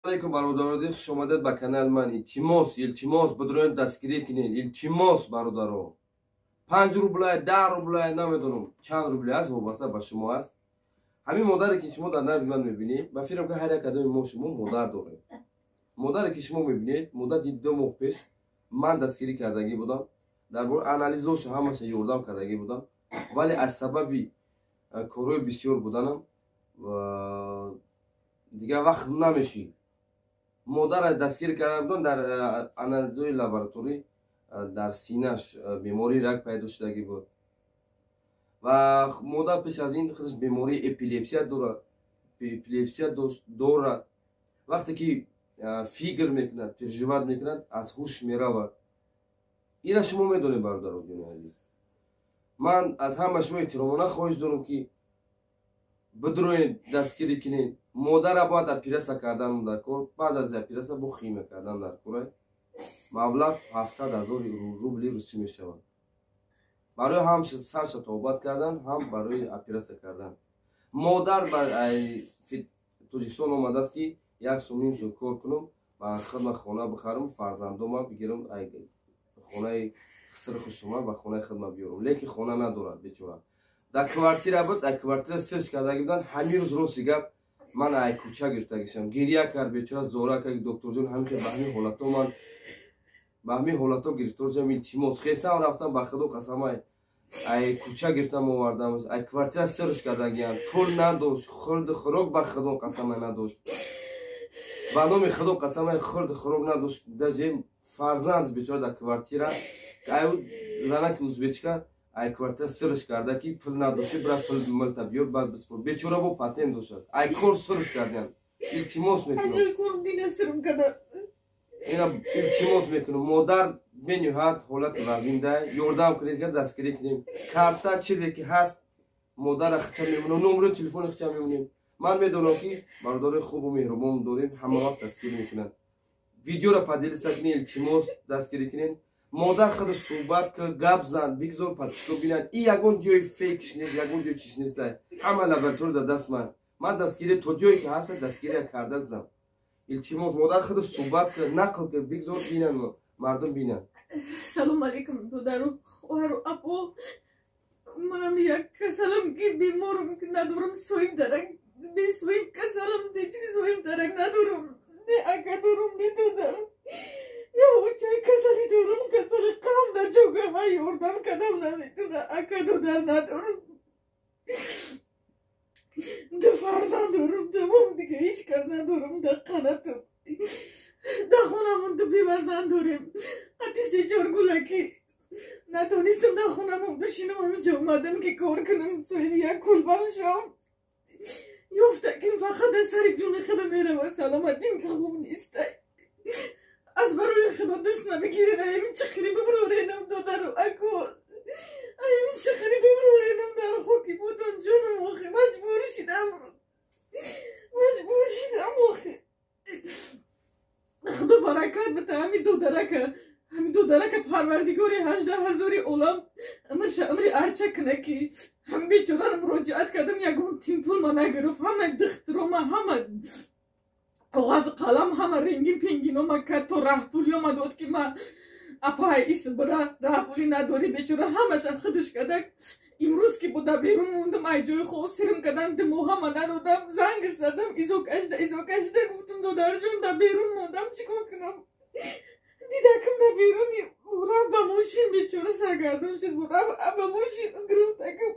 Алейкум, бародарози, хуш омадед ба канали ман. Илтимос, илтимос, бидроем, дастгирӣ кунед. Илтимос, бародаро, 5 рублай, 10 рублай, намедонам чанд рубли аст, вобаста ба шумо аст. Ҳамин модаре ки шумо дар назди ман мебинед, ба фикрам ки ҳар як кадоми мо шумо модар дорем. Модаре ки шумо мебинед, муддати 2 моҳ пеш ман дастгирӣ кардагӣ будам, дар бораи анализоша ҳамаша ёрдам кардагӣ будам, вале аз сабаби корҳои бисёр буданам дигар вақт намешид. Модарра дастгир карда будам. Дар анализои лабораторӣ дар синаш бемории рак пайдо шудагӣ буд ва модар пеш аз ин худаш бемории эпилепсия дорад, эпилепсия дорад. Вақте ки фикр мекунад, переживать мекунад, аз ҳуш меравад. Ира шумо медонед, бародаро, ҷони азиз. Ман аз ҳама шумо эҳтиромона хоҳиш дорам, ки бидроед, дастгирӣ кунед. Модара бояд операция кардан дар кор, баъд аз операция бо химия кардан дар кора. Маблағ 700 000 рубли русӣ мешавад, барои ҳам сарша табобат кардан, ҳам барои операция кардан. Модар ба Тоҷикистон омадааст, ки як сум, ним сум кор кунам, ба хидмат хона бихарам, фарзандома бигирам, хонаи хисри хушума ба хонаи хидмат биёрам, лекин хона надорад бечора. Дар квартира буд, дар квартира сирш кардаги буданд. Ҳамин рӯз, рости гап, ман ай кӯча гирифтагишам. Гирия кард бечора, зора кард: «Докторҷон, ҳамин ба ҳамин ҳолато ман ба ҳамин ҳолато гирифтор шудам, илтимос». Хесам рафтам, ба худо қасамай, ай кӯча гирифтам, овардам. Ай квартира сирш кардагиям, пул надошт, хурду хӯрок, ба худо қасамай, надошт. Ба номи худо қасамай, хурду хӯрок надошт. Даже фарзанд бечора дар квартира, ай занаки узбечка ай квартира сирш карда, ки пул надошти, бира пул милта биёр, баъд биспор. Бечора бо патент дошад, ай кор сирш кардиям. Илтимос мекунам, ина илтимос мекунам. Модар бениҳоят ҳолати вазинда, ёрдам кунед, ки дастгирӣ кунем. Карта, чизе ки ҳаст, модара хича мемонам, номери телефони хича мемонем. Ман медонам, ки бародарои хубу меҳрубон дорем, ҳама вақт дастгирӣ мекунанд. Видеоро поделиться кунед, илтимос, дастгирӣ кунед. Модар худ суҳбат кар, гап зан, бигзор подписчико бинанд. И ягон ҷои фейкш нест, ягон ҷои чиш нест, ҳама лаборатория дар даст ман. Ман дастгирӣ то ҷое ки ҳаста дастгирия карда задам. Илтимос, модар худ суҳбат кар, нақл кар, бигзор бинанд, мардум бинанд. Салом алейкум, додару, хоҳару, апо. Манам як касалам, ки беморум, ки надорам соҳиб дарак, бесоҳиб касалам, дечи соҳиб дарак надорам, не ака дорам, не додарам. Я очай касали дорам, касали қанд, дар ҷога ма ёрдам кардам наметуна, ака, додар надорам. Ду фарзанд дорам, тамом, дига ҳеҷ кас надорам. Дар қанатам, дар хонамон ду бевазан дорем, ҳатти се чор гулаки. Натонистам дар хонамон бишинам, ҳаминҷо омадам, ки кор кунам, соҳиби як кулбам шавам. Ёфтаким фақат аз сари ҷуни худо мерава, саломатим ки хуб нестай. Аз барои худо даст набигирен, ҳамин чиқири биброренам, додару, аку, ҳамин чиқири биброренам, дар хоки бутон ҷонам. Охи, маҷбур шидам, маҷбур шидам. Охи, худо баракат бита ҳамин додарака, ҳамин додарака. Парвардигори 18 000-и олам амрша амри арча кина, ки ҳам бечорара муроҷиат кардам, ягон тин пул ма нагирифт. Ҳама духтурома, ҳама коғази қалам, ҳама ренгин пенгинома кард, то раҳпулиёма дод, ки ма апай ис бира, раҳпулӣ надорӣ. Бечора ҳамаша худаш кардак. Имрӯз ки буда берун мондам, ай ҷои хосирм кардан, димоҳама надодам. Зангш задам, изо кашида, изо кашида гуфтам: «Додарҷон, да берун мондам, чӣ кор кунам?» Дидакам да беруни рафт ба мошин, бечора саргардон шуд, рафт ба мошин гирифтакам.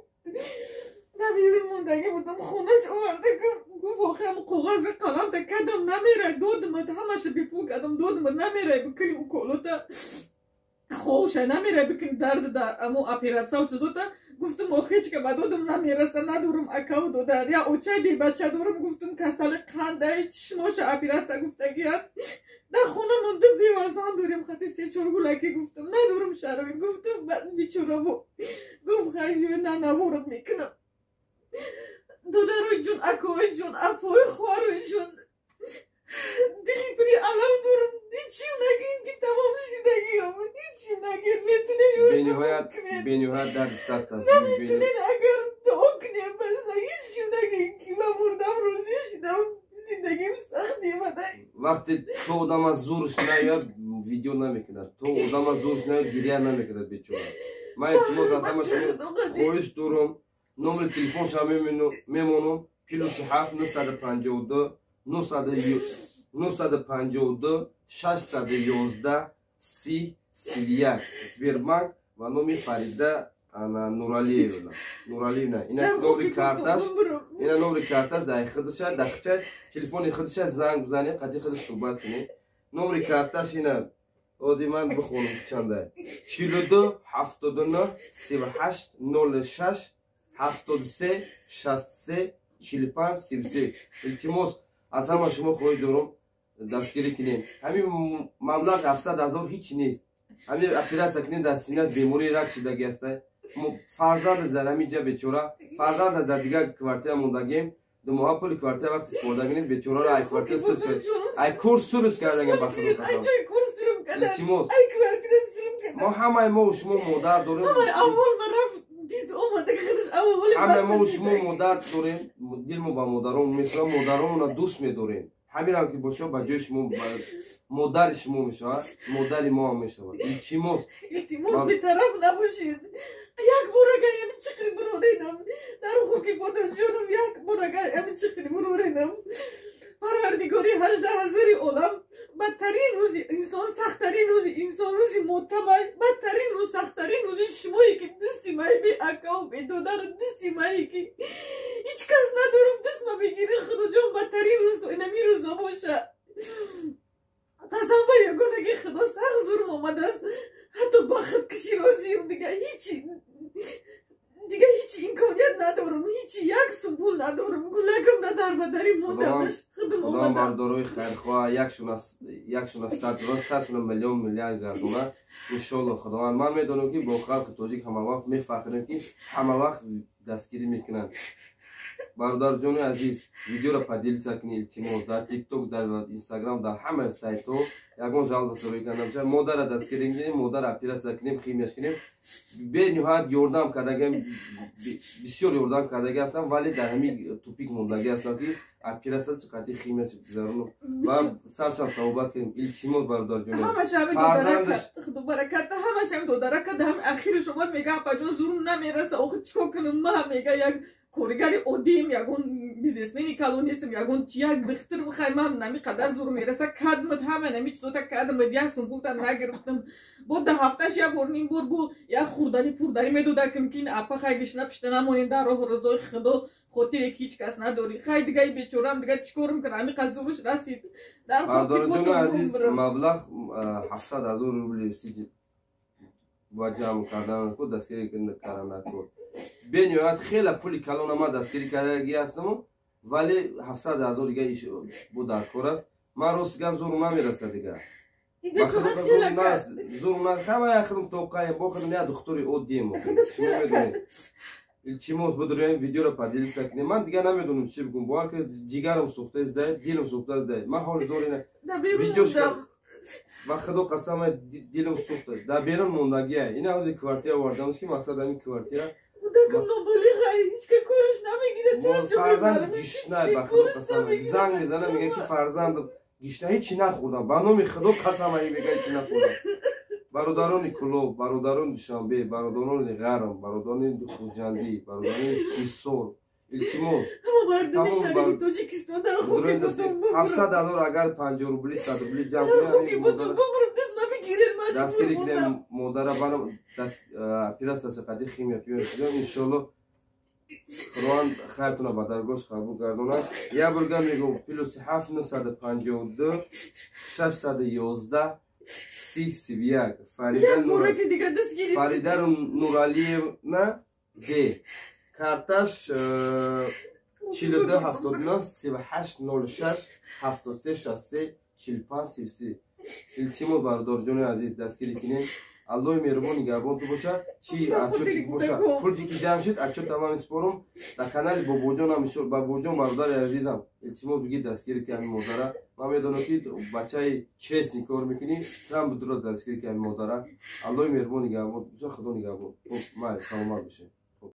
Да берун мондагӣ будам, хонаш овардакам. Гуфт: «Охи, ҳам коғази қалам да кадам намерай, додимад, ҳамаша бепул кардам, додимад, намерай бикунӣ уколота, хоша намерай бикунӣ, дард да амо оператсияу чизота». Гуфтам: «Охи, ҳеч ка ба додам намераса, надорам акаву додар, я очай бебача дорам». Гуфтам: «Касали қандай, чишмоша оператсия гуфтагият, дар хона монда, бевазан дорем, хати се чор гулаки». Гуфтам: «Надорам шароит». Гуфтам, баъд бечораву гуфт: «Хайр, на наворот мекунам». Додарои ҷон, акои ҷон, апои, хоҳарои ҷон, дили пури алам дорам. Ҳечим нагин, ки тамом шидагиам, ҳечим нагин. Метунем Бениҳоят, бениҳоят дарди сахт аст. Наметунем, агар дуо кунем, бас, ҳечим нагин, ки ба мурдам розӣ шидам, зиндагим сахт омада. Вақте то одама зурш наёяд, видео намекунад, то одама зурш наёяд, гиря намекунад бечора. Ман илтимос аз ҳама шумо хоҳиш дорам, номери телефонша мемонам: +7 952 952 611 30 31, Сбербанк ва номи Фарида Нуралиевна. Нуралиевна. Ина номери карташ, ина номери карташ дар худша, дахча телефони худша занг бизанед, қати худаш суҳбат кунед. Номери карташ ина оди ман бихонам чанда. 42 79 38 06 73 63 45 33. Илтимос аз ҳама шумо хоҳиш дорам, дастгирӣ кунем. Ҳамин маблағ 700 ҳазор ҳеҷ нест. Ҳамин оператсия кунем, дар синаш бемории рак шидаги аст. Фарзандаш дар ҳамин ҷа бечора, фарзандаш дар дигар квартира мондагем. 2 моҳа пули квартира вақти истифода нест, бечораро ай квартира сирс, ай курс сурус кардагем, ба худо қасам. Илтимос, мо ҳамаи мо шумо модар дорем, ҳамаи мо шумо модар дорем, дилмо ба модарон месӯзад, модаронро дӯст медорем. Ҳаминам ки боша, ба ҷои шумо модари шумо мешавад, модари мо ҳам мешавад. Илтимос. Илтимос, бетараф набошед. Як бор агар ями чиқри буроренам дар ҳуқуқи бодонҷонам, як бор агар ями чиқри буроренам, парвардигори 18 ҳазори олам, бадтарин рӯзи инсон, сахттарин рӯзи инсон рӯзи мотамай, бадтарин рӯз, сахттарин рӯзи шумое ки дасти май бе акаву бедодару дасти мае ки ҳеҷ кас надорам дастма бигири, худоҷон, бадтарин рӯз инами рӯз набоша. Қасам ба ягонаги худо, сахт зурм омадааст, ҳатто ба худкушӣ розием. Дига ҳичи, дига ҳеҷ имконият надорам, ҳичи, як сум пул надорам, гулакам на дарбадари модамаш худам Худо омадам. Бардорои хайрхоҳ якшуна сад садшуна миллион миллиард гардона, иншолло. Худованд, ман медонам, ки бо халқи тоҷик ҳама вақт мефахрем, ки ҳама вақт дастгирӣ мекунанд. Бародарҷони азиз, видеоро поделиться кунед, илтимос, дар Тикток, дар Инстаграм, дар ҳама сайтҳо. Ягон жалоба сароӣ карда бошад, модарра дастгирӣ кунем, модарра оператсия кунем, химияш кунем. Бениҳоят ёрдам кардагиам, бисёр ёрдам кардаги ҳастам, вале дар ҳамин тупик мондагӣ ҳастам, ки оператсия қати химияш гузаронам ва саршам тавбат кунем. Илтимос, бародарҷони. Ҳамаш худо бараката, ҳамаш ҳами додарака ҳами ахираш омад, мега: «Апаҷон, зурум намераса, охи чикор кунам?» Ма, мега, як коригари оддием, ягон бизнесмени калон нестам, ягон чи, як духтур мехай, ман нами қадар зур мераса, кадмад ҳама нами чизота кадмад, як сум пулта нагирифтам. Бо 10 ҳафташ як бор, ним бор бо як хурдани пурдарӣ медодакам, ки апа, хай, гишна пишта намонем, дар роҳу ризои худо, хотире ки ҳеҷ кас надорӣ. Хай, дига и бечорам, дига чӣ корм кунам, ҳами қад зуруш расид. Дар Бародарҷони азиз, маблағ 700 ҳазор рубли бояд ҷамъ кардан ку, дастгирӣ кардан ку. Бениҳоят хеле пули калона ман дастгирӣ кардагӣ ҳастаму, вале 700 ҳазор дига бо дар кор аст. Ман рост гап, зурм намерасад дига, зурм ҳама худм тоқаем, бо худм як духтури оддием, шумо медонед. Илтимос, бидурем, видеоро поделиться кунем. Ман дига намедонам чӣ бигӯм, бовар кунед, ҷигарам сӯхтааст, дилам сӯхтааст. Ман ҳоли зор ина видеош ва худо қасам, дилам сӯхта, дар берун мондагия. Ина ҳозир квартира овардамш, ки мақсад ҳамин квартира. Фарзанд гишна, ба худо қасам, занг мезана, мега, ки фарзанд гишна, ҳечи нахӯрдам, ба номи худо қасам, мега, ҳечи нахӯрдам. Бародарони Кулоб, бародарони Душанбе, бародарони Ғарм, бародарони Хуҷандӣ, бародарони Ҳисор, илтимос, 700 ҳазор агар 50 рубли, 100 рубли ҷамъ дастгирӣ кунем, модара барам оператсияша қади химия пиём, иншолло. Худованд хайртона ба даргоҳш қабул гардонад. Як борга мегӯм: +7 952 611 30 31, Фарида Нуралиевна Д. Карташ 42 79 38 06 73 63 45 33. Илтимос, бародарҷони азиз, дастгирӣ кунем. Аллоҳи меҳрубон нигаҳбон ту боша. Чи отчёте ки боша, пулчи ки ҷамъ шуд, отчёт тамам испорум дар канали Бобоҷонам. Бобоҷон, бародари азизам, илтимос, бигӣ дастгирӣ ки ҳамин модара. Ман медонам, ки бачаи честный кор мекунӣ, трам будуро дастгирӣ ки ҳамин модара. Аллоҳи меҳрубон нигаҳбон боша, худо нигаҳбон. Майли, саломат бошед.